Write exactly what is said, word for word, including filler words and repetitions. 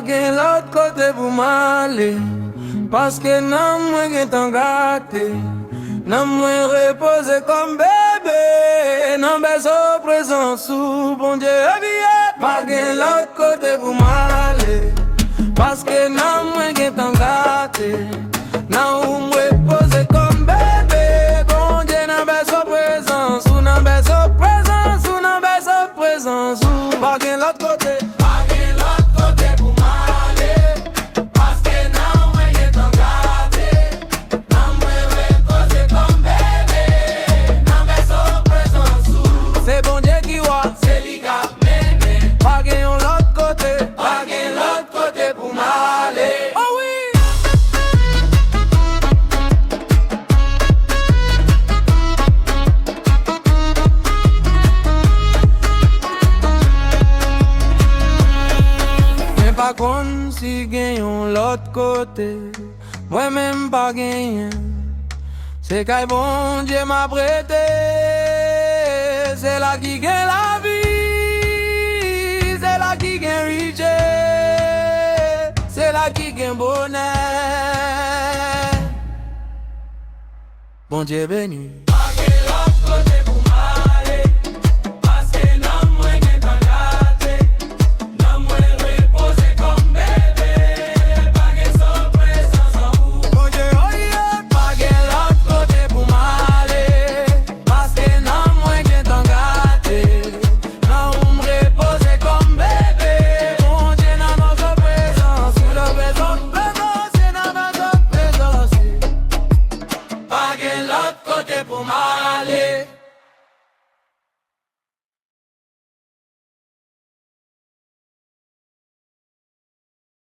Gen lòt kote pou m ale, paske nanm mwen gentan gate. Nanm mwen repoze kòm bebe nan bèso prezans ou, Bondye, epi pa gen lòt kote pou m ale, paske nanm mwen gentan gate. Nan ou m repoze kòm bebe, Bondye, nan bèso prezans ou, nan bèso prezans ou, nan bèso prezans ou. Pa gen lòt kote. Pa gen lòt kote pou m ale, paske nanm mwen gentan gate. Nanm mwen repoze kòm bebe nan bèso prezans ou. Se Bondye ki wa, se li k ap mennen. Pa gen yon lòt kote, pa gen lòt kote pou m ale. Oh wi! Mwen pa konn si gen yon lòt kote. Mwen menm pa genyen. Se kay Bondye m ap rete. Se la ki gen lavi. Se la ki gen richès. Se la ki gen bonè. Bondye beni. Pa gen lòt kote pou m ale, paske nanm mwen gentan gate. Nanm mwen repoze kòm bebe, pa gen sò prezans an ou. Bondye, oh yeah, pa gen lòt kote pou m ale, paske nanm mwen gentan gate. Nan ou m repoze kòm bebe, Bondye, nan bèso prezans ou, nan bèso prezans ou, nan bèso prezans ou. Pa gen lòt kote pou m ale.